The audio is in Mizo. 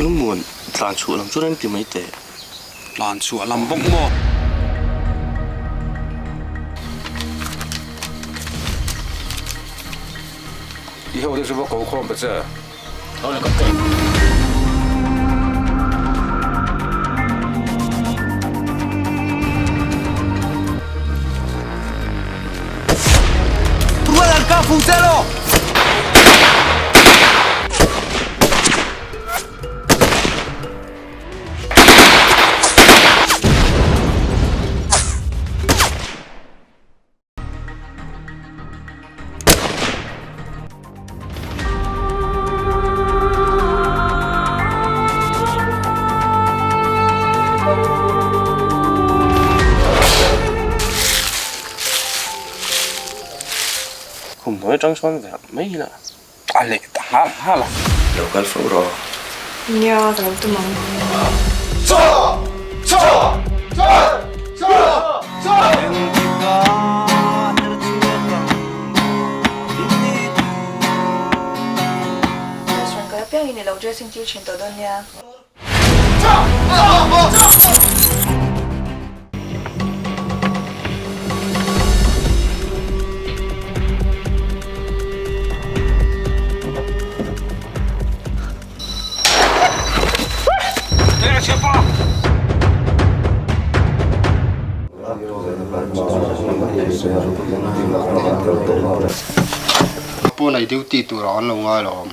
Lungmuan, tlan chhuah lam chu reng ti mai teh. Tlan chhuah lam bawk maw? I hote chu va ko khawm ta che. Khum hnuai atang sawn ve mai ila. A leh ta nghal nghal a. Lo kal fo rawh. Nia, ka lo tum ang. Restaurant kal apiangin i lo dressing tir thin tawh dawn nia. Pawn ei duty turah an lo ngai lo awm.